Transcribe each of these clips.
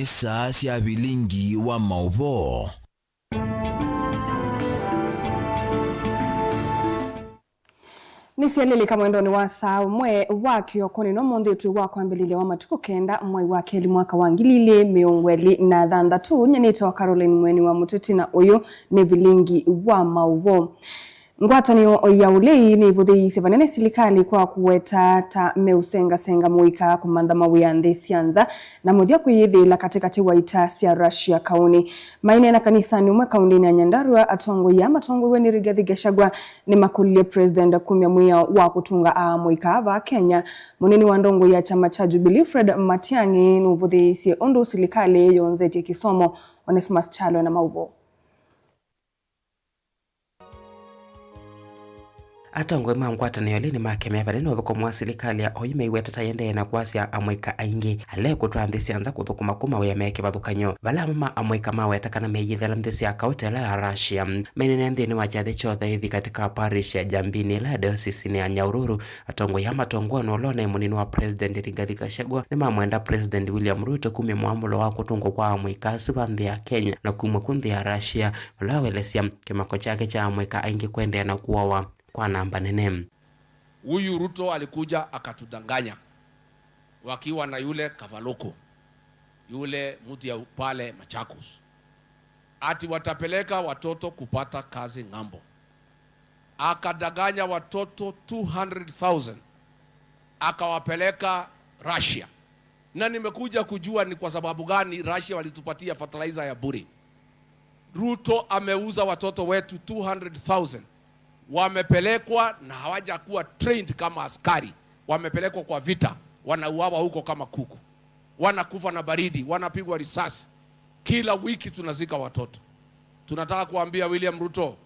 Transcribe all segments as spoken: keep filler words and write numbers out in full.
Nĩ saa sya vilingi wa maũvoo. Nĩsyelĩlĩka mwendonĩ wa saa ũmwe wa kĩoko, nĩ no mũnthĩ twĩ wa kwambĩlĩlya wa matukũ kenda mwai wa kelĩ mwaka wa ngili ilĩ mĩongo ĩlĩ na thanthatũ. Nyie nĩtawa Caroline Mweni wa Mũteti, na ũyũ nĩ vilingi wa maũvoo. Ngwatanĩo ya ũlei nĩĩvũthĩĩisye vanene silikalĩ kwa kũweta ta meũsengasenga mũika kũmantha mawĩa nthĩ sya nza na mũthya kwĩyĩthĩĩla katĩkatĩ wa ita sya Russia kaũnĩ. Maineena kanisanĩ ũmwe kaũntĩnĩ ya Nyandarua, atongoi aa matongoew'e nĩ Rigathi Gachagua nĩmakũlilye President kumya mwĩao wa kũtũnga amũika aa vaa Kenya. Mũnini wa ndongoi ya kyama kya Jubilee, Fred Matiang'i, nũvũthĩĩisye ũndũ silikalĩ yonzetye kĩsomo. Onesmus Kyalo na maũvoo. Atongoi ma ngwatanĩo ĩla nĩmakemea vanene ũthũkũmi wa silikalĩ ya oyu meiweta ta yĩendee na kwasya amũika aingĩ ala ekũtwaa nthĩ sya nza kũthũkũma kũ mawĩa me kĩvathũkany'o. Vala amwe ma amũika maweta kana meyĩthela nthĩ sya kaũta ĩla ya Russia. Maineenea nthĩnĩ wa kyathĩ kya ũthaithi katĩ ka parish ya Jambini ĩla ya diocesinĩ ya Nyahururu, atongoi aa matongoew'e nĩ ũla ũnaĩ mũnini wa President Rigathi Gachagua nĩmamwenda President William Ruto kumya mwamũlo wa kũtũngwa kwa amũika asu va nthĩ ya Kenya na kumw'a ku nthĩ ya Russia, vala wawelesya kĩmako kyake kya amũika aingĩ kũendeea na kũawa kwa namba nene. Huyu Ruto alikuja akatudanganya wakiwa na yule Kavaluku, yule mtu ya pale Machakos, ati watapeleka watoto kupata kazi ng'ambo. Akadanganya watoto two hundred thousand, akawapeleka Russia. Na nimekuja kujua ni kwa sababu gani Russia walitupatia fertilizer ya bure. Ruto ameuza watoto wetu two hundred thousand. Wamepelekwa na hawajakuwa trained kama askari. Wamepelekwa kwa vita, wanauawa huko kama kuku. Wanakufa na baridi, wanapigwa risasi. Kila wiki tunazika watoto. Tunataka kuambia William Ruto,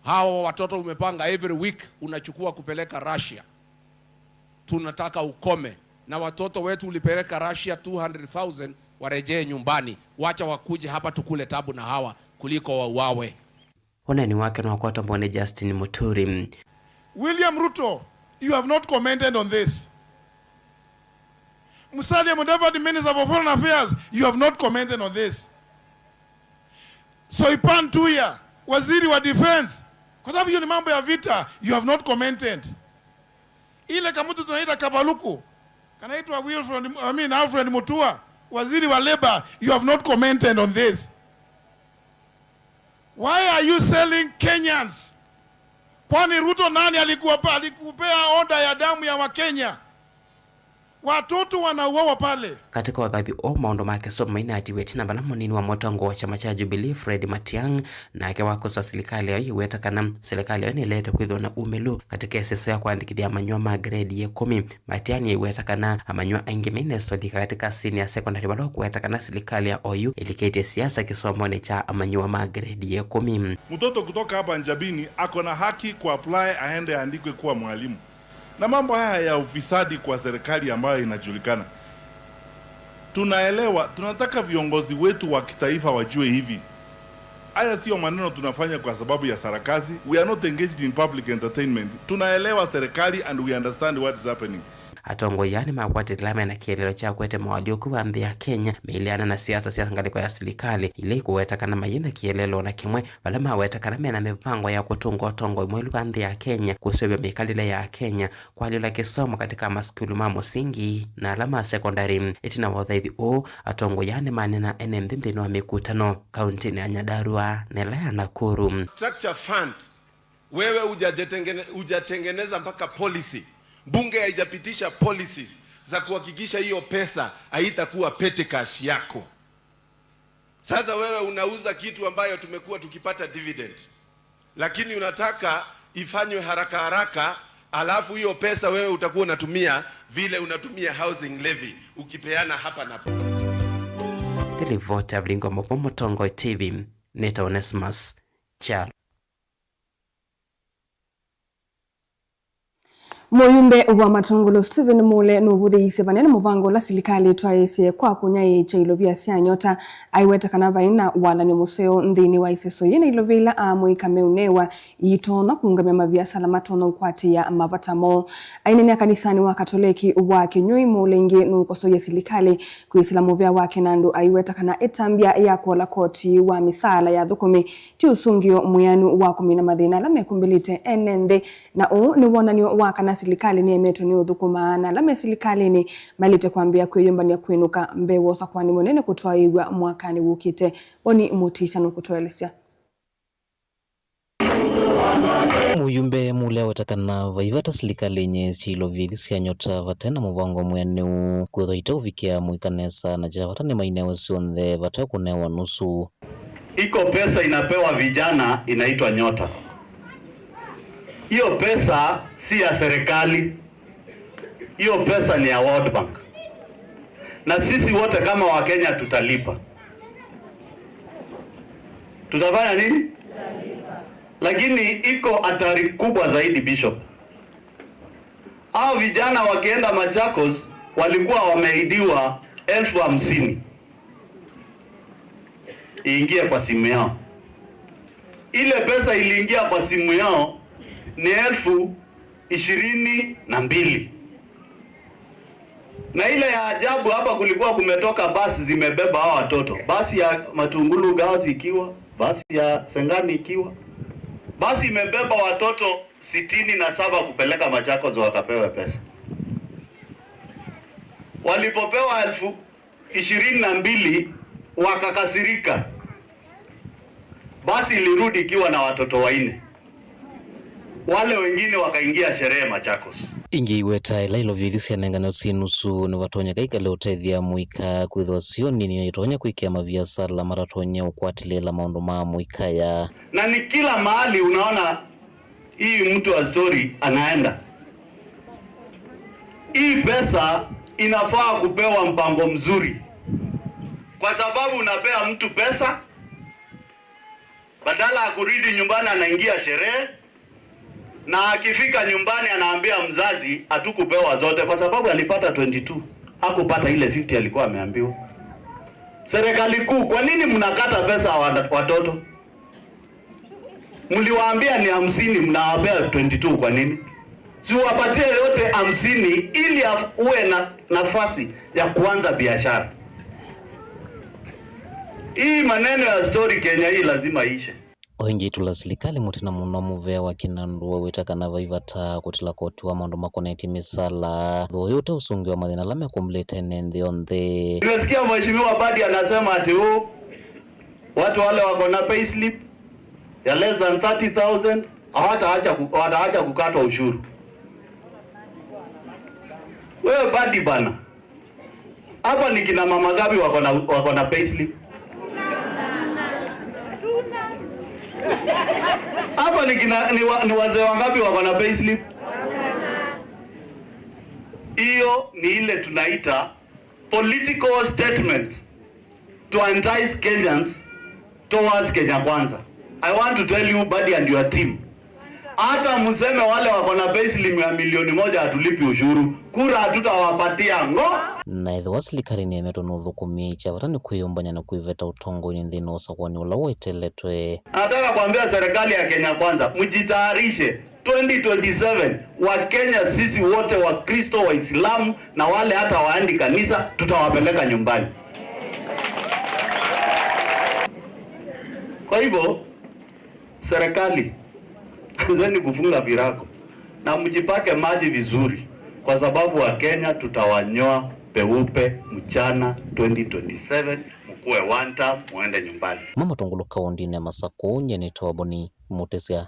hawa watoto umepanga every week unachukua kupeleka Russia. Tunataka ukome. Na watoto wetu ulipeleka Russia two hundred thousand warejee nyumbani. Wacha wakuje hapa tukule tabu na hawa kuliko wauawe. Ũneeni wake nĩwakwatwa mbau nĩ Justin Muturi. William Ruto, you have not commented on this. Musalia Mudavadi, Minister for Foreign Affairs, you have not commented on this. Soipan Tuya, waziri wa defense, kwa sababu hiyo ni mambo ya vita, you have not commented. Ile kamtu tunaita Kabaluku, kanaitwa Wilfred, I mean Alfred Mutua, waziri wa labor, you have not commented on this. Why are you selling Kenyans? Kwani Ruto nani alikuwa pa, alikupea order ya damu ya Wakenya? Watoto wanauawa pale. Katika ũthathi ũũ maũndũ ma kĩsomo mainatiwe ĩtina vala mũnini wa mũtongoi wa kyama kya Jubilee Fred Matiang'i nake wakosoa silikalĩ ĩyo yĩweta kana silikalĩ ĩyo nĩĩleete kwĩthĩwa na umĩlu katika ĩseso ya kũandĩkĩthya amanyĩw'a ma grade ya ĩkũmi. Matiang'i aiweta kana amanyĩw'a aingĩ mainaĩsũlika katika senior secondary vala ũkũweta kana silikalĩ ya oyu ĩlikĩtye siasa kĩsomonĩ kya amanyĩw'a ma grade ya ĩkũmi. Mtoto kutoka hapa Njabini ako na haki kuapply aende aandikwe kuwa mwalimu. Na mambo haya ya ufisadi kwa serikali ambayo inajulikana. Tunaelewa, tunataka viongozi wetu wa kitaifa wajue hivi. Haya sio maneno tunafanya kwa sababu ya sarakasi. We are not engaged in public entertainment. Tunaelewa serikali and we understand what is happening. Atongoi aa nĩmakwatĩte ala mena kĩeleelo kya kũete moalyũku va nthĩ ya Kenya meileana na siasa sya ngalĩko ya silikalĩ ila ikũweta kana mayĩ na kĩeleelo o na kĩmwe, vala maweta kana mena mĩvango ya kũtũnga ũtongoi mwaĩlu va nthĩ ya Kenya, kũseũvya mĩkalĩle ya Akenya, kũalyũla kĩsomo katika masukulu ma mũsingi na ala ma sekondalĩ. Ĩtina wa ũthaithi ũũ, atongoi aa nĩmaneena ene nthĩ nthĩnĩ wa mĩkutano kaũntĩnĩ ya Nyandarua na ĩla ya Nakuru. Structure fund, wewe hujajetengene- hujatengeneza mpaka policy. Bunge haijapitisha policies za kuhakikisha hiyo pesa haitakuwa petty cash yako. Sasa wewe unauza kitu ambayo tumekuwa tukipata dividend, lakini unataka ifanywe haraka haraka, alafu hiyo pesa wewe utakuwa unatumia vile unatumia housing levy ukipeana hapa na Nĩ livoti ya Vilingi wa Mauvoo Mũtongoi T V, nĩtawa Onesmus Kyalo. Mũyumbe wa Matungulu Stephen Mule nũvũthĩĩisye vanene mũvango ũla silikalĩ ĩtwaĩĩsye kwa kũnyaĩĩkya ilovia sya Nyota. Aiweta kana vai na walany'o mũseo nthĩnĩ wa iseso yĩ na ilovia ila amũika meũnewa iitonya kũũngamya maviasala matonya ũkwatĩĩa mavata moo. Aineenea kanisanĩ wa Katoleki wa Kĩnyũi, Mule ĩngĩ nũkosoie silikalĩ kwĩsĩla mũvea wake na andũ aiweta kana ĩtambya ya kũola koti wa mĩsaala ya athũkũmi ti ũsũngĩo mwĩanu wa kũmina mathĩna ala mekũmbĩlĩte ene nthĩ, na ũũ nĩ wonany'o wa kana silikalĩ nĩemetwe nĩ ũthũkũma na ala me silikalĩnĩ maĩlĩte kwambĩĩa kwĩyũmbany'a kwĩnũka mbee wa ũsakũani mũnene kũtwaĩĩw'a mwakanĩ wũkĩte. Boni Mũtisya nũkũtũelesya. Mũyumbe Mule aweta kana vai vata silikalĩ ĩnyaĩĩkye ilovia ithi sya Nyota vate na mũvango mwĩanĩu kwĩthwa iteũvikĩa amũika nesa, na kya vata nĩmainewe syonthe vate kũnewa nusu. Iko pesa inapewa vijana inaitwa Nyota. Hiyo pesa si ya serikali. Hiyo pesa ni ya World Bank. Na sisi wote kama Wakenya tutalipa. Tutafanya nini? Lakini iko hatari kubwa zaidi, Bishop. Hao vijana wakienda Machakos walikuwa wameahidiwa elfu hamsini iingie kwa simu yao. Ile pesa iliingia kwa simu yao ni elfu ishirini na mbili. Na ile ya ajabu, hapa kulikuwa kumetoka basi zimebeba hao watoto. Basi ya Matungulu Girls ikiwa, basi ya Sengani ikiwa. Basi imebeba watoto sitini na saba kupeleka Machakos wakapewe pesa. Walipopewa elfu ishirini na mbili wakakasirika. Basi ilirudi ikiwa na watoto wanne. Wale wengine wakaingia sherehe Machakos. Ĩngĩ aiweta ĩla ilovia ithi syanenganwa syĩ nusu, nĩvatonyeka ikale ũtethya amũika kwĩthwa sio nini na itonya kwĩkĩa maviasala matatonyea ũkwatĩlĩĩla maũndũ ma amũika aya. Na ni kila mahali unaona hii mtu wa story anaenda. Hii pesa inafaa kupewa mpango mzuri, kwa sababu unapea mtu pesa, badala ya kurudi nyumbani anaingia sherehe, na akifika nyumbani anaambia mzazi, "Hatukupewa zote," kwa sababu alipata twenty two, hakupata ile fifty alikuwa ameambiwa. Serikali kuu, kwa nini mnakata pesa ya wa-, watoto? Mliwaambia ni hamsini, mnawapea twenty two kwa nini? Si uwapatie yote hamsini ili af-, uwe na nafasi ya kuanza biashara. Hii maneno ya story Kenya hii lazima iishe. O ĩngĩ ĩtũla silikalĩ mũtĩ na mũno mũvea wa Kinandu aweta kana vai vata kũtila koti wa maũndũ makonetye mĩsala, thooyũ ũte ũsũngĩwa mathĩna ala mekũmbĩlĩte ene nthĩ yonthe. Nimesikia Mheshimiwa Badi anasema ati, "Oh, watu wale wako na payslip ya less than thirty thousand hawataacha ku-, wataacha kukatwa ushuru." Wewe Badi bana, hapa ni kina mama ngapi wako na, wako na payslip? Hapa ni kina, ni wa-, ni wazee wangapi wako na payslip? Hiyo ni ile tunaita political statements to entice Kenyans towards Kenya Kwanza. I want to tell you, Badi and your team, hata mseme wale wako na payslip ya milioni moja hatulipi ushuru, kura hatutawapatia ngo. Na ethĩwa silikalĩ nĩemetwe nĩ ũthũkũmi, kya vata nĩ kwĩyũmbany'a na kwĩveta ũtongoinĩ nthĩnĩ wa ũsakũani ũla weteletwe. Nataka kuambia serikali ya Kenya Kwanza, mjitayarishe. Twenty twenty-seven, Wakenya sisi wote, Wakristo, Waislamu na wale hata waendi kanisa, tutawapeleka nyumbani. Kwa hivyo, serikali, anzeni kufunga virago na mjipake maji vizuri, kwa sababu Wakenya tutawanyoa peupe mchana twenty twenty-seven, mkuwe one term, muende nyumbani. Mama Tungulu kaũndĩnĩ ya Masakũ, nyie nĩtawa Boni Mũtĩsya.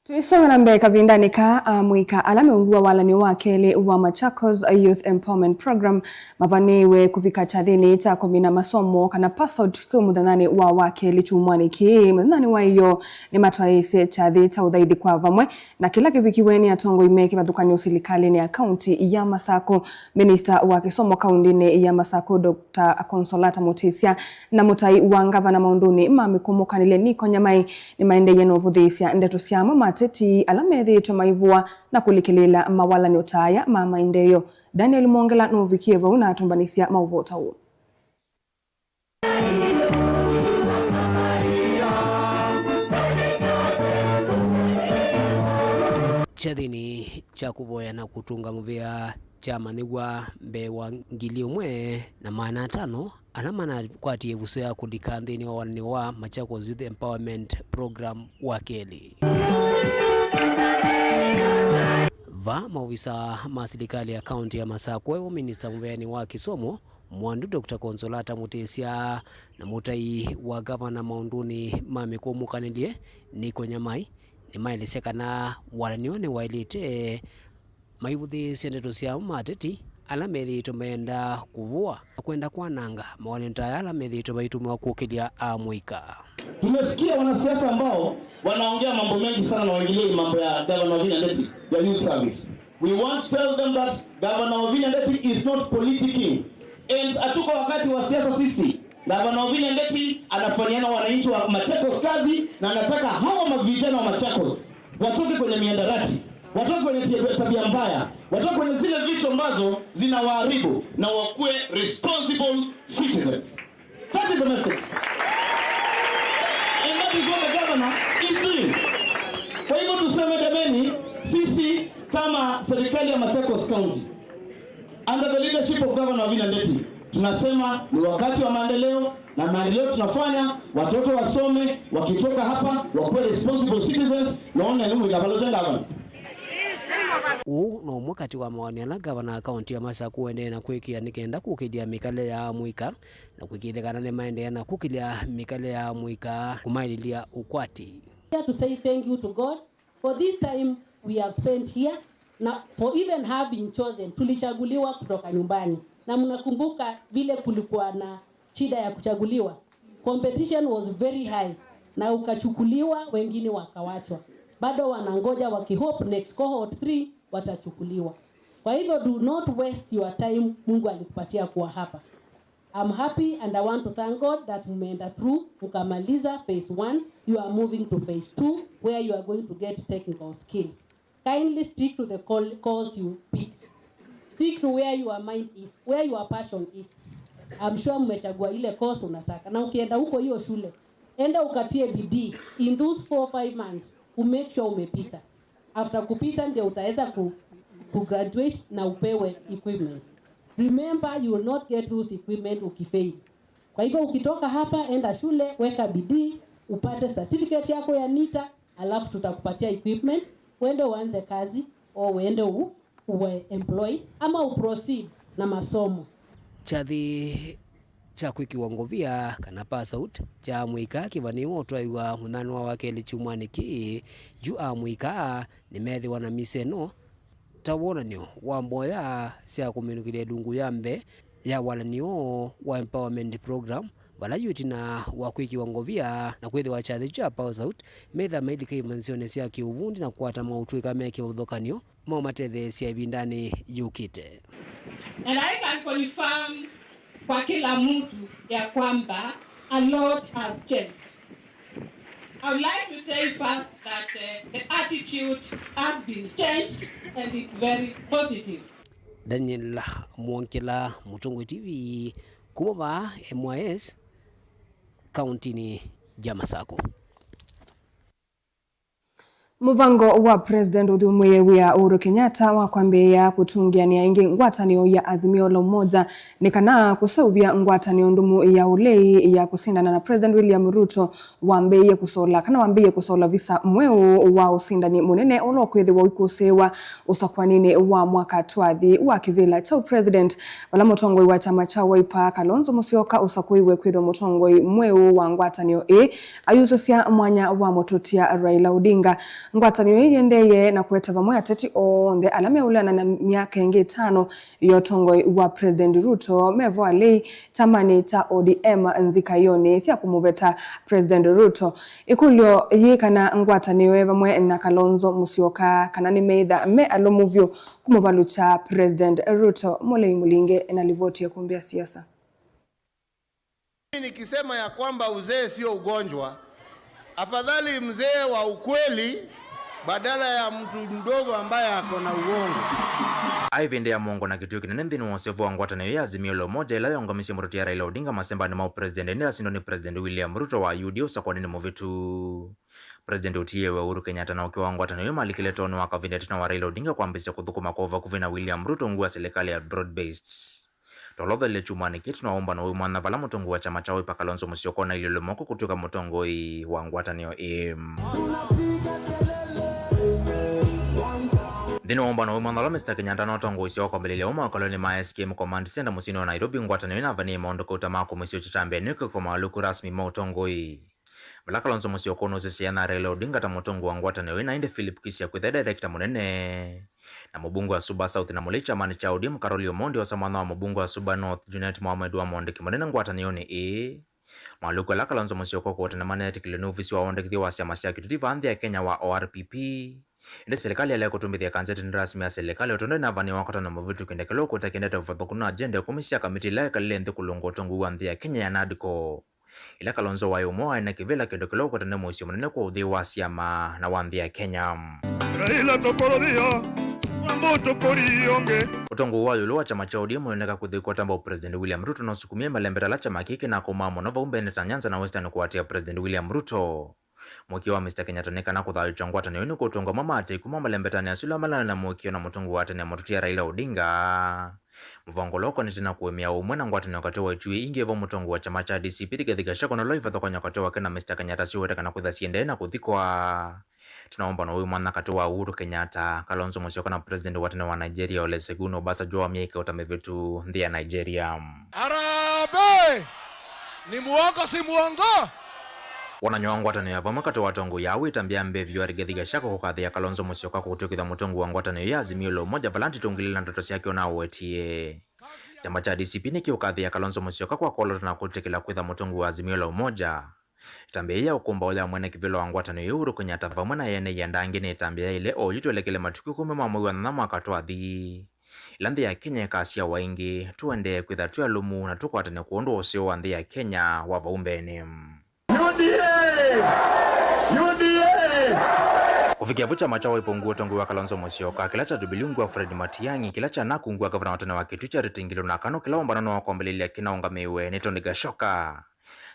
Tũisonga na mbee kavindanĩ kaa, amũika ala meũngw'a walanĩo wa kelĩ wa Machakos Youth Empowerment Program mavanĩĩwe kũvika kyathĩnĩ kya kũmina masomo kana pass out kĩ mũthenyanĩ wa wakelĩ kyumwanĩ kĩĩ. Mũthenyanĩ wa ĩyoo nĩmatwaĩĩsye kyathĩ kya ũthaithi kwa vamwe na kĩla kĩvikiwe nĩ atongoi me kĩvathũkany'o silikalĩnĩ ya kaunti ya Masakũ. Minista wa kĩsomo kauntinĩ ya Masakũ, Doctor Consolata Mutisya, na mũtai wa ngavana maũndũnĩ ma mĩkũmũkanĩlye Nico Nyamai nĩmaendeeie na ũvũthĩĩsya ndeto sya amwe ma ateti ala methĩĩtwe maivũa na kũlikĩlĩĩla mawalanĩo ta aya ma maendeeo. Daniel Mwongela nũvikie vau na atũmbanĩsya maũvoo ta ũũ. Kyathĩnĩ kya kũvoya na kũtũnga mũvea kyamanyĩw'a mbee wa ngili ĩmwe na maana atano ala manakwatie ĩvuso ya kũlika nthĩnĩ wa walanĩo wa Machakos Youth Empowerment Program wa kelĩ. Vaa maovisa ma silikalĩ ya kaunti ya Masakũ, e wo minista mũveanĩ wa kĩsomo, Mwandu Doctor Consolata Mutisya na mũtai wa ngavana maũndũnĩ ma mĩkũmũkanĩlye Nico Nyamai nĩmaelesya kana walanĩo nĩwaĩlĩte maivũthĩĩsya ndeto sya amwe ma ateti ala methĩĩtwe mayenda kũvũa na kwenda kwananga mawalanĩo ta aya ala methĩĩtwe maitũmĩwa kũkĩlya amũika. Tumesikia wanasiasa ambao wanaongea mambo mengi sana na waingilie mambo ya Governor Wavinya Ndeti ya youth service. We want to tell them that Governor Wavinya Ndeti is not politicking. And hatuko wakati wa siasa sisi. Governor Wavinya Ndeti anafanyiana wananchi wa Machakos kazi na anataka hawa mavijana wa Machakos watoke kwenye mihadarati, watoke kwenye tabia, tabia mbaya, watoke kwenye zile vitu ambazo zinawaharibu na wakuwe responsible citizens. That is the message. And that is what the governor is doing. Kwa hivyo tuseme jameni, sisi kama serikali ya Machakos County, under the leadership of Governor Wavinya Ndeti, tunasema ni wakati wa maendeleo, na maendeleo tunafanya, watoto wasome, wakitoka hapa, wakuwe responsible citizens, naona elimu ikapalote gavana. Ũũ no ũmwe katĩ wa mawoni ala ngavana wa kaunti ya Masakũ ũendee na kwĩkĩa nĩ kenda kũkĩlya mĩkalĩle ya amũika na kwĩkĩĩthya kana nĩmaendeea na kũkĩlya mĩkalĩle ya amũika kũmaĩlĩlya ũkwati. Here to say thank you to God for this time we have spent here, na for even having chosen, tulichaguliwa kutoka nyumbani. Na mnakumbuka vile kulikuwa na shida ya kuchaguliwa, competition was very high, na ukachukuliwa, wengine wakawachwa. Bado wanangoja wakihope next cohort three watachukuliwa. Kwa hivyo, do not waste your time Mungu alikupatia kuwa hapa. I'm happy and I want to thank God that mmeenda through, mkamaliza phase one, you are moving to phase two where you are going to get technical skills. Kindly stick to the call, course you picked. Stick to where your mind is, where your passion is. I'm sure mmechagua ile course unataka. Na ukienda huko hiyo shule, enda ukatie bidii. In those four, five months, u make sure umepita. After kupita ndio utaweza ku, ku graduate na upewe equipment. Remember, you will not get those equipment ukifail. Kwa hivyo ukitoka hapa, enda shule, weka bidii, upate certificate yako ya NITA, alafu tutakupatia equipment, uende uanze kazi, o uende u, uwe employed, ama uproceed na masomo. Kyathĩ kya kwĩkĩwa ngovia kana pass out kya amũika kĩvanĩĩwe ũtwaĩwa mũthenya wa wakelĩ kyumwanĩ kĩĩ. Yu amũika nĩmeethĩwa na misa ĩno ta wonany'o wa mboya sya kũminũkĩlya ĩlungu ya mbee ya walanĩo wa empowerment program, vala yu ĩtina wa kwĩkĩwa ngovia na kwĩthĩwa kyathĩ kyu kya pass out, metha mailika imanyĩsyonĩ sya kĩũvundi na kũkwata maũtũĩka me kĩvathũkany'o maumatetheesya ĩvindanĩ yũkĩte. And I can confirm kwa kila mtu ya kwamba a lot has changed. I would like to say first that, uh, the attitude has been changed and it's very positive. Daniel Mwongela, Mũtongoi T V, kuma vaa M Y S, kauntinĩ ya Masakũ. Mũvango wa President ũthyũmũĩe wĩa Uhuru Kenyatta wa kwambĩĩa kũtũngĩanĩa ĩngĩ ngwatanĩo ya Azimio la Umoja nĩ kana kũseũvya ngwatanĩo ndũmu ya ũlei ya kũsindana na President William Ruto wambĩĩe kũsola, kana wambĩĩe kũsola visa mweũ wa ũsindani mũnene ũla ũkwĩthĩwa ũikũsĩĩwa ũsakũaninĩ wa mwaka twathi wa kĩvĩla kya ũpresident, vala mũtongoi wa kyama kya Wiper, Kalonzo Musyoka, ũsakũiwe kwĩthwa mũtongoi mweũ wa ngwatanĩo ĩĩ. Ayusũsya mwanya wa mũtũtia Raila Odinga, Ngwatanĩo ĩĩ yĩendeeye na kũeta vamwe ateti onthe ala meũleana na myaka ĩngĩ ĩtano ya ũtongoi wa President Ruto, mevo alei kyamanĩ kya O D M nzikaĩonĩ sya kũmũveta President Ruto. Ĩkũlyo yĩ kana ngwatanĩo ĩ vamwe na Kalonzo Musyoka kana nĩmeĩtha me alũmu vyũ kũmũvalũkya President Ruto. Mũlei Mũlinge na livoti ya Kumbi ya Siasa. Nikisema ya kwamba uzee sio ugonjwa, afadhali mzee wa ukweli badala ya mtu mdogo ambaye ako na uongo. Aĩ ĩvĩndĩ ya mũongo na kĩtuo kĩnene nthĩnĩ wa ũseũvyo wa ngwatanĩo ya Azimio la Umoja ĩla yaũngamisye mũtũtia Raila Odinga masembanĩ ma ũpresident ĩndĩ asindwa nĩ President William Ruto wa U D A ũsakũanĩnĩ mũvĩtu. President ũtiĩwe Uhuru Kenyatta na ũkĩ wa ngwatanĩo ĩĩ malikile toonĩ wa kavinda ĩtina wa Raila Odinga kwambĩĩsya kũthũkũma kwa vakuvĩ na William Ruto ungu wa silikalĩ ya broad-based. Twalotheile kyumwanĩ kĩĩ, twĩna ũmbano wĩ mwanya vala mũtongoi wa kyama kya Wiper Kalonzo Musyoka ũnaililwe moko kũtw'ĩka mũtongoi wa ngwatanĩo ĩĩ. Nthĩnĩ wa ũmbano wĩ mwanya ũla Mister Kenyatta ũnatongoesya wa kwambĩlĩlya ũmwe wa kolonĩ ma S K M Command Center mũsyĩnĩ wa Nairobi, ngwatanĩo ĩnavanie maũndũ kauta ma kũmwĩsya ũkitambĩa nĩw'ĩke kwa maũlũku rasmi ma ũtongoi. Vala Kalonzo Musyoka ũnũsisye ena Raila Odinga ta mũtongoi wa ngwatanĩo ĩĩ, na ĩndĩ Philip Kisia kwĩtha director mũnene, na mũbunge wa Suba South na mũlei kyamanĩ kya O D M Karoli Omondi osa mwanya wa mũbunge wa Suba North Junet Mohamed Wamondi kĩmũnene ngwatanĩonĩ ĩĩ. Maũlũku ala Kalonzo Musyoka ũkũũta nĩmaneetĩkĩlw'e nĩ ovisi wa wandĩkĩthya wa syama sya kĩteti vaa nthĩ ya Kenya wa O R P P. Ĩndĩ silikalĩ yaĩle kũtũmbĩthya kanzetĩnĩ rasmi ya silikalĩ ũtondũ ĩnavanie wakatano mũvĩtũku kĩndũ kĩla ũkũũta kĩendete ũvathũku na agenda ĩkũmi sya kamiti ĩla yekalile nthĩ kũlũnga ũtongoi wa nthĩ ya Kenya ya NADCO. Ĩla Kalonzo waĩ ũmwe waĩ na kĩvĩla kĩndũ kĩla ũkwete nĩ mũisyo mũnene kwa ũthwii wa syama na wa nthĩ ya Kenya. Raila tũkũrũthĩa, kwa mũtũkũri ũngĩ. Ũtongoi wa ĩũlũ wa kyama kya O D M ũyoneka kũthi kwata mbau President William Ruto na ũsukumie malembeta ala kyama kĩĩ kĩnakũmaa mũno vau mbeenĩ ta Nyanza na Western kũatĩĩa President William Ruto. Mũĩkĩĩo wa Mister Kenyatta nĩ kana kũthayũũkya ngwatanĩo ĩĩ nĩ kũtũnga amwe ma atei kuma malembetanĩ asu ala maleana na mũĩkĩĩo na mũtongoi wa tene mũtũtia Raila Odinga. Mũvango ũla ũkonetye na kũĩmĩa ũmwe na ngwatanĩo katĩ wa ituĩ ingĩ vo mũtongoi wa kyama kya D C P Rigathi Gachagua na ũla ivathũkany'o katĩ wake na Mister Kenyatta syĩweteka na kwĩtha siendee na kũthikwa. Twĩna ũmbano wĩ mwanya katĩ wa Uhuru Kenyatta, Kalonzo Musyoka na President wa tene wa Nigeria Olusegun Obasanjo wa myei kauta mĩvĩtu nthĩ ya Nigeria. Harambee! Ni muongo, si muongo? Wonany'o wa ngwatanĩo ya vamwe katĩ wa atongoi aa wĩ ĩtambya ya mbee vyũ ya Rigathi Gachagua kũkathĩĩa Kalonzo Musyoka kũtw'ĩkĩthya mũtongoi wa ngwatanĩo ya Azimio la Umoja vala nditũ ngili na ndeto syake ũnaũwetie. Kyama kya D C P nĩkĩũkathĩĩa Kalonzo Musyoka kwa kwolota na kwĩtĩkĩla kwĩtha mũtongoi wa Azimio la Umoja. Ĩtambya yĩĩ ya ũkũmbaũ ya mwene kĩvĩla wa ngwatanĩo ĩĩ Uhuru Kenyatta vamwe na ene ianda angĩ nĩ ĩtambya yaĩle oyu twelekele matukũ ĩkũmi ma mwei wa nyanya mwaka twathi, ĩla nthĩ ya Kenya ĩkasyawa ĩngĩ, tũendee kwĩtha twĩ alũmu na tũkwatane kwondũ wa ũseo wa nthĩ ya Kenya wa vau mbeenĩ. U D A! U D A! Kũvikĩa vu kyama kya Wiper ungu wa ũtongoi wa Kalonzo Musyoka, kĩla kya Jubilee ungu wa Fred Matiang'i, kĩla kya NARC ungu wa ngavana wa tene wa kĩtu kya Rigathi Gachagua na kana kĩla ũmbano nĩwakwambĩlĩlya kĩnaũngamĩwe nĩ Tony Gachagua.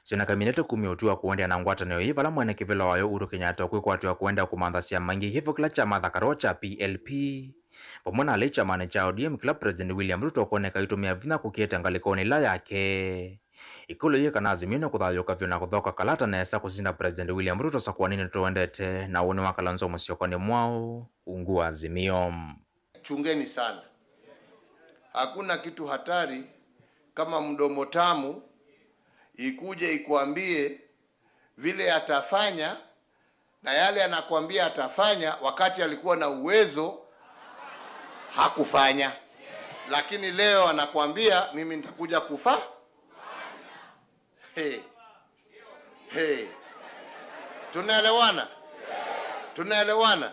Syoneka minĩte kumya ũtwi wa kũendeea na ngwatanĩo ĩĩ vala mwene kĩvĩla wayo Uhuru Kenyatta ũkwĩkwatĩwa kũendeea kũmantha syama ingĩ ĩvo kĩla kyama thakarwa kya P L P vamwe na alei kyamanĩ kya O D M kĩla President William Ruto ũkwoneka aitũmĩa vinya kũkĩete ngalĩkonĩ ĩla yake. Ĩkũlyo yĩ kana Azimio nĩkũthayũũka vyũ na kũthoka kalata nesa kũsinda President William Ruto ũsakũanĩnĩ tũendete na ũnĩ wa Kalonzo Musyoka nĩ mwaũ ungu wa Azimio. Chungeni sana. Hakuna kitu hatari kama mdomo tamu ikuje ikuambie vile atafanya, na yale anakuambia atafanya, wakati alikuwa na uwezo, hakufanya. Lakini leo anakuambia, "Mimi nitakuja kufa." Hey. Hey. Tunaelewana? Tunaelewana?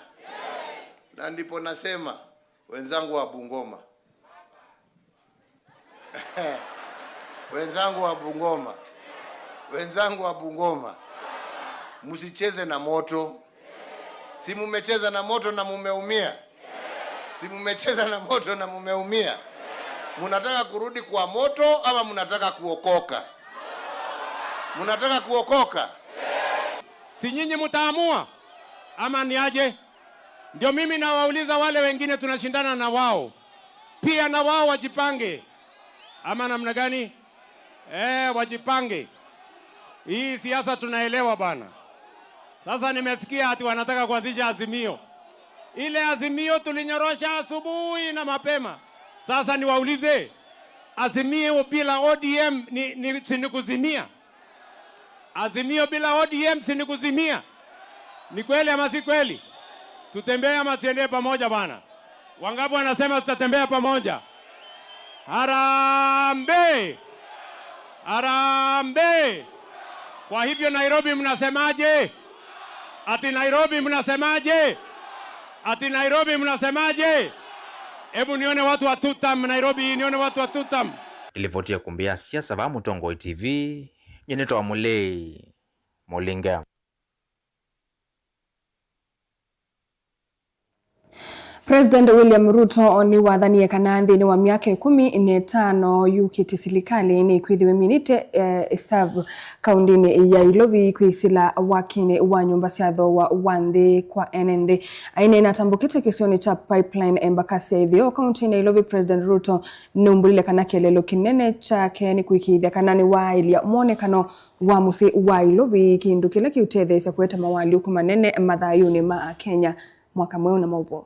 Na ndipo nasema, wenzangu wa Bungoma, wenzangu wa Bungoma, wenzangu wa Bungoma, msicheze na moto. Si mumecheza na moto na mumeumia? Si mumecheza na moto na mumeumia? Munataka kurudi kwa moto ama munataka kuokoka? Munataka kuokoka? Si nyinyi mtaamua ama ni aje? Ndio mimi nawauliza wale wengine tunashindana na wao, pia na wao wajipange, ama namna gani? Eh, wajipange. Hii siasa tunaelewa bana. Sasa nimesikia ati wanataka kuanzisha Azimio. Ile Azimio tulinyorosha asubuhi na mapema. Sasa niwaulize, Azimio bila O D M ni, ni, si ni kuzimia? Azimio bila O D M si ni kuzimia? Ni kweli ama si kweli? Tutembee ama tusiende pamoja bwana? Wangapi wanasema tutatembea pamoja? Harambee! Harambee! Kwa hivyo Nairobi mnasemaje? Ati Nairobi mnasemaje? Ati Nairobi mnasemaje? Hebu nione watu wa tutam Nairobi, nione watu wa tutam. Ĩlivoti ya kumbi ya siasa vaa Mũtongoi T V, nyie nĩtawa Mũlei Mũlinge. President William Ruto nĩwathanie kana nthĩnĩ wa myaka ĩkũmi na ĩtano yũkĩte, silikalĩ nĩkwĩthĩwe ĩminĩte, eh, ĩsavu kaũntĩnĩ ya Ilovi kwĩsĩla wakinĩ wa nyũmba sya thooa wa nthĩ kwa ene nthĩ. Aineena atambũkĩte kĩsionĩ kya Pipeline Embakasi ya Ĩtheo kaũntĩnĩ ya Ilovi, President Ruto nũmbũlile kana kĩeleelo kĩnene kyake nĩ kũĩkĩĩthya kana nĩwaaĩlya mwonekano wa mũsyĩ wa Ilovi, kĩndũ kĩla kĩũtetheesya kũete mawalyũku manene mathayũnĩ ma Akenya. Mwaka mweũ na maũvoo.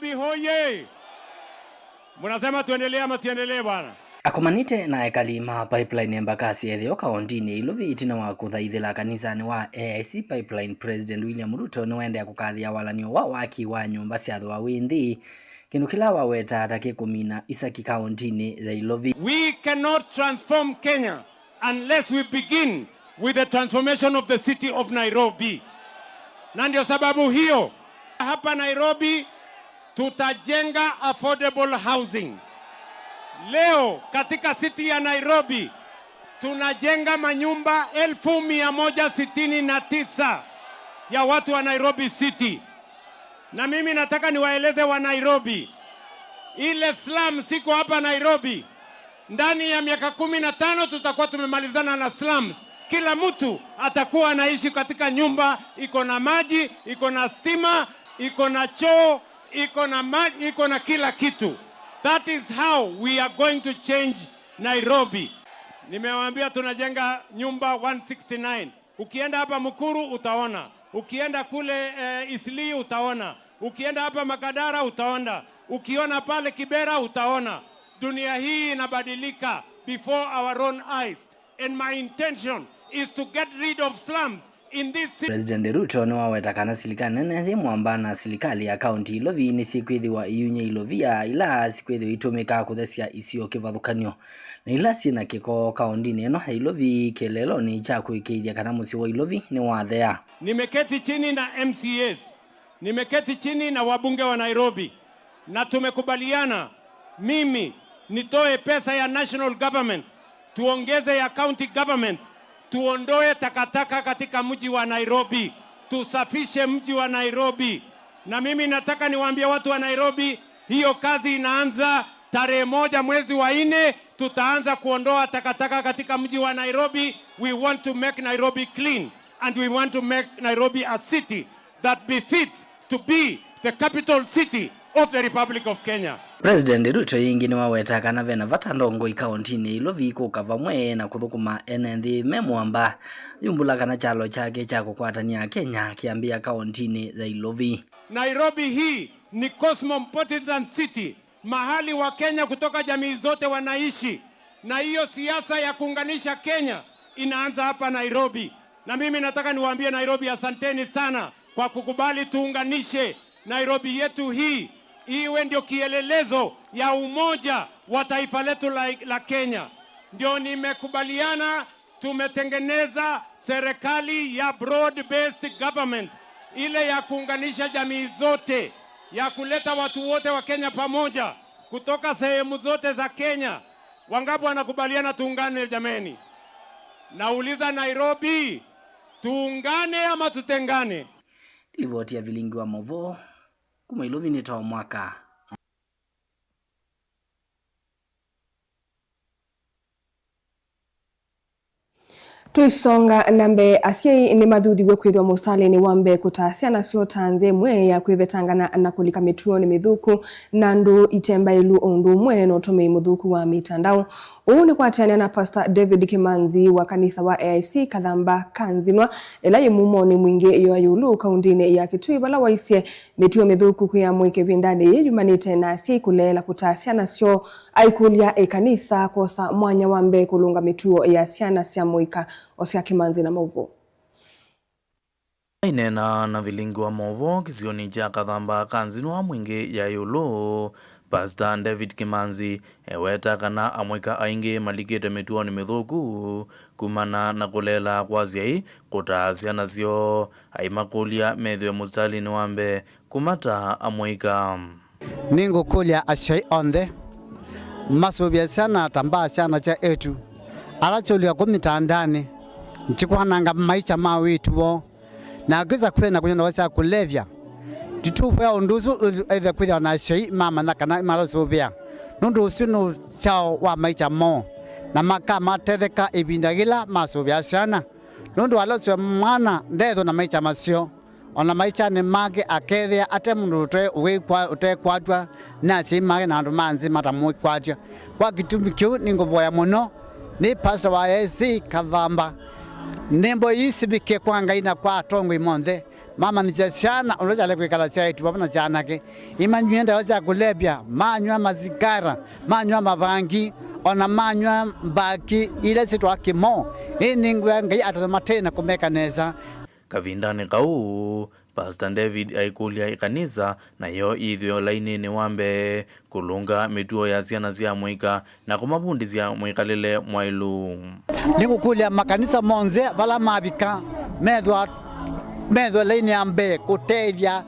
Nairobi hoye! Mnasema tuendelee ama tusiendelee bwana? Akomanĩte na ekali ma Pipeline Embakasi ya Ĩtheo kaũntĩnĩ ya Ilovi ĩtina wa kũthaithĩla kanisanĩ wa A I C Pipeline, President William Ruto nĩwaendeea kũkathĩa walany'o wa waki wa nyũmba sya thooa wĩ nthĩ, kĩndũ kĩla wawetaa ta kĩkũmina isaki kaũntĩnĩ ya Ilovi. We cannot transform Kenya unless we begin with the transformation of the city of Nairobi. Na ndio sababu hiyo hapa Nairobi tutajenga affordable housing. Leo katika city ya Nairobi tunajenga manyumba elfu mia moja sitini na tisa ya watu wa Nairobi City. Na mimi nataka niwaeleze wa Nairobi, ile slums iko hapa Nairobi, ndani ya miaka kumi na tano tutakuwa tumemalizana na slums. Kila mtu atakuwa anaishi katika nyumba iko na maji, iko na stima, iko na choo, iko na maji, iko na kila kitu. That is how we are going to change Nairobi. Nimewaambia tunajenga nyumba one sixty-nine. Ukienda hapa Mukuru utaona, ukienda kule, eh, Eastleigh utaona, ukienda hapa Makadara utaona, ukiona pale Kibera utaona. Dunia hii inabadilika before our own eyes, and my intention is to get rid of slums in this city. President Ruto nĩwaweta kana silikalĩ nene yĩ mwamba na silikalĩ ya kaũntĩ Ilovi nĩsyĩkwĩthĩwa iyuny'a ilovia ila sikwĩthĩwa itũmĩkaa kũthesya isio kĩvathũkany'o, na ila syĩ na kĩko kaũntĩnĩ ĩno ya Ilovi kĩeleelonĩ kya kũĩkĩĩthya kana mũsyĩ wa Ilovi nĩwathea. Nimeketi chini na M C As, nimeketi chini na wabunge wa Nairobi, na tumekubaliana mimi nitoe pesa ya national government, tuongeze ya county government, tuondoe takataka katika mji wa Nairobi, tusafishe mji wa Nairobi. Na mimi nataka niwaambie watu wa Nairobi, hiyo kazi inaanza tarehe moja mwezi wa nne, tutaanza kuondoa takataka katika mji wa Nairobi. We want to make Nairobi clean and we want to make Nairobi a city that befits to be the capital city of the Republic of Kenya. President Ruto yĩngĩ nĩwawetaa kana vena vata ndongoi kaũntĩnĩ ya Ilovi kũka vamwe na kũthũkũma ene nthĩ me mwamba, yumbũla kana kyalo kyake kya kũkwatany'a Akenya kĩambĩĩa kaũntĩnĩ ya Ilovi. Nairobi hii ni cosmopolitan city, mahali wa Kenya kutoka jamii zote wanaishi, na hiyo siasa ya kuunganisha Kenya inaanza hapa Nairobi. Na mimi nataka niwaambie Nairobi, asanteni sana kwa kukubali tuunganishe Nairobi yetu hii iwe ndio kielelezo ya umoja wa taifa letu la, la Kenya. Ndio nimekubaliana, tumetengeneza serikali ya broad-based government, ile ya kuunganisha jamii zote, ya kuleta watu wote wa Kenya pamoja kutoka sehemu zote za Kenya. Wangapi wanakubaliana tuungane jameni? Nauliza Nairobi, tuungane ama tutengane? Livoti ya vilingi wa maũvoo kuma Ilovi nĩ Tom Mwaka. Tũisonga na mbee, asyai nĩmathuthiw'e kwĩthĩwa mũsalĩnĩ wa mbee kũtaa syana syoo ta nzĩa ĩmwe ya kwĩvetangana na kũlika mĩtuonĩ mĩthũku na andũ ite mbaĩlu, o ũndũ ũmwe na ũtũmĩi mũthũku wa mĩtandao. Ũu nĩ kũatĩanĩa na Pastor David Kĩmanzi wa kanisa wa A I C Kathamba ka Nzĩnwa, ĩla yĩ mumonĩ mwingĩ ya Ĩũlũ, kaũntĩnĩ ya Kitui, vala waisye mĩtuo mĩthũku kwĩ amũika ĩvindanĩ yĩĩ yumanĩte na asyai kũleela kũtaa syana syoo, aikũlya ĩkanisa kwosa mwanya wa mbee kũlũnga mĩtuo ya syana sya mũika. Osea Kĩmanzi na maũvoo. Aineena na vilingi wa maũvoo kĩsionĩ kya Kathamba ka Nzino wa Mwingĩ ya ĩũlũ, Pastor David Kimanzi eweta kana amũika aingĩ malikĩte mĩtuonĩ mĩthũku kumana na kũleela kwa asyai kũtaa syana syoo, aimakũlya methĩwe mũsitalĩnĩ wa mbee kũmataa amũika. Nĩngũkũlya asyai onthe masũvĩe syana ta mbaa syana sya eĩtu ala syũlika kũ mĩtandaanĩ, nĩsyĩkwananga maisha ma wĩĩtu woo, na kwĩsa kwĩna kũnywa ndawa sya kũlevya. Tũtũvoya ũndũ ũsu ethĩwe kwĩthĩwa na asyai mamanya kana malasũvĩa, nũndũ ũsu nĩ ũsyao wa maisha moo, na makamatetheka ĩvinda yĩla masũvĩa syana, nũndũ alasũvĩa mwana ndethwa na maisha maseo. O na maishanĩ make akethĩa ate mũndũ ũte-, ũwĩkwa-, ũtekwatw'a nĩ asyai make na andũ ma nthĩ matamũkwatya. Kwa kĩtumi kĩu, nĩngũvoya mũno nĩ pastor wa A C Kathamba, nĩmbo ii sivike kwa Ngai na kwa atongoi monthe, mamanyĩsye syana ũndũ syaĩle kwĩkala syaĩtu vamwe na syanake, imanywie ndawa sya kũlevya, manyw'a masikara, manyw'a mavangi, o na manyw'a mbaki ila syĩtwa kĩmoo. Ĩĩ nĩngwĩa Ngai atavya mate na kũmeka nesa. Kavindanĩ kau, Pastor David aikũlya ĩkanisa nayo yĩthĩwe lainĩnĩ wa mbee kũlũnga mĩtuo ya syana sya mũika na kũmavundĩsya mwĩkalĩle mwaĩlu. Nĩngũkũlya makanisa monthe vala mavika methwa, methwe lainĩ ya mbee kũtethya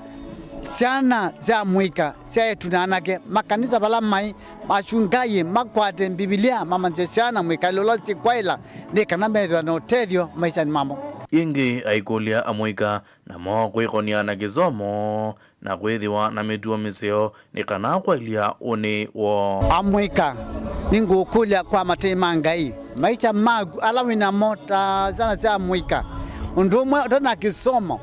syana sya mũika sya eĩtu na anake. Makanisa vala maĩ, asungaĩ makwate Mbivilia, mamanyĩsye syana mwĩkalĩle ũla syĩkwaĩla nĩ kana methĩwa na ũtethyo maishanĩ mamo. Ĩngĩ aikũlya amũika namo kwĩkonia na kĩsomo na kwĩthĩwa na mĩtuo mĩseo nĩ kana kwaĩlya ũnĩ woo. Amũika, nĩngũkũlya kwa matei ma Ngai, maisha maku ala wĩ namo ta syana sya mũika, ũndũ ũmwe ũte na kĩsomo,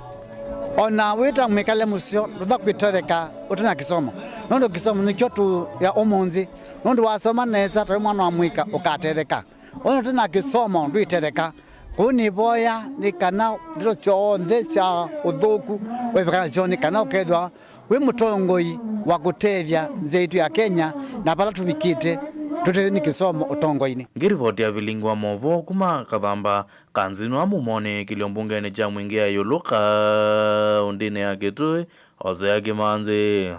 o na wĩ ta mwĩkale mũseo ndũtha kwĩtetheka ũte na kĩsomo, nũndũ kĩsomo nĩkyo tũya ũmũnthĩ, nũndũ wasoma nesa ta wĩ mwana wa mũika ũkatetheka. Ona ũte na kĩsomo ndwĩtetheka. Kũu nĩvoya nĩ kana ndeto syonthe sya ũthũku wĩvika nasyo nĩ kana ũkethwa wĩ mũtongoi wa kũtethya nzĩa itũ ya Kenya, na vala tũvikĩte tũtethwe nĩ kĩsomo ũtongoinĩ. Ngĩrivoti ya vilingi wa maũvoo kuma Kathamba ka Nzino wa Mumonĩ kĩlio mbungenĩ kya Mwingĩ ya ĩũlũ kaũndĩnĩ ya Kitui, Hosea Kimanzi.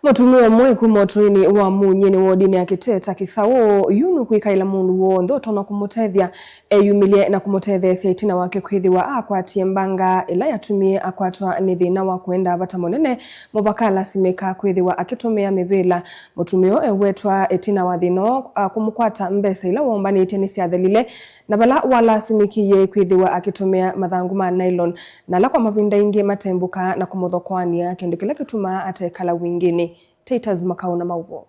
Mũtumĩa ũmwe kuma ũtũinĩ wa Munyinĩ wodinĩ ya Kiteta Kisaũ, yu nũkwĩkaĩla mũndũ w'onthe ũtonya kũmũtethya eyumĩlye na kũmũtetheesya ĩtina wake kwĩthĩwa akwatie mbanga ĩla yatumie akwatwa nĩ thĩna wa kũenda vata mũnene mũvaka alasimĩka kwĩthĩwa akĩtũmĩa mĩvĩla. Mũtumĩa ũũ ewetwa ĩtina wa thĩna ũũ, a, kũmũkwata mbesa ila wombanĩtye nĩsyathelile, na vala walasimĩkĩie kwĩthĩwa akĩtũmĩa mathangũ ma nylon, na ala kwa mavinda aingĩ matembũkaa na kũmũthokoany'a, kĩndũ kĩla kĩtumaa atekala wingĩnĩ. Titus Makau na maũvoo.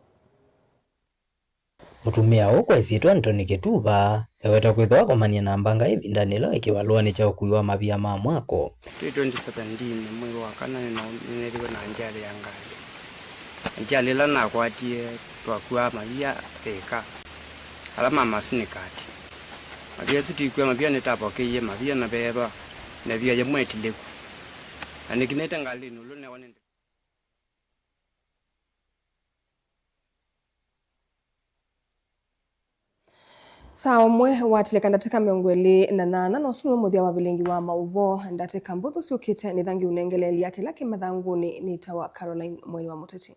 Mũtumĩa ũũ kwa ĩsyĩtwa Anthony Kĩtuva eweta kwĩthĩwa akomanie na mbanga ĩvindanĩ ĩla wĩ kĩvalũanĩ kya ũkui wa mavia ma mwako. Twĩ twenty seventeen mwei wa kana, nĩna-, nĩneethĩwe na njalĩ ya ngalĩ. Njalĩ ĩla nakwatie, twakuaa mavia Thĩka, ala ma masinĩkati. Mavia asu twikua mavia, nĩtavokeie mavia na veethwa na ĩvia yĩmwe ĩtilĩku. Na nĩkinĩte ngalĩnĩ ĩũlũ newa nĩ Saa ũmwe watilĩka ndatĩka mĩongo ĩlĩ na nyanya, na ũsu nĩw'o mũthya wa vilingi wa maũvoo. Ndatĩka mbũthũ syũkĩte nĩthangi ũnengeleelya kĩla kĩ mathangũnĩ. Nĩtawa Caroline Mweni wa Mũteti.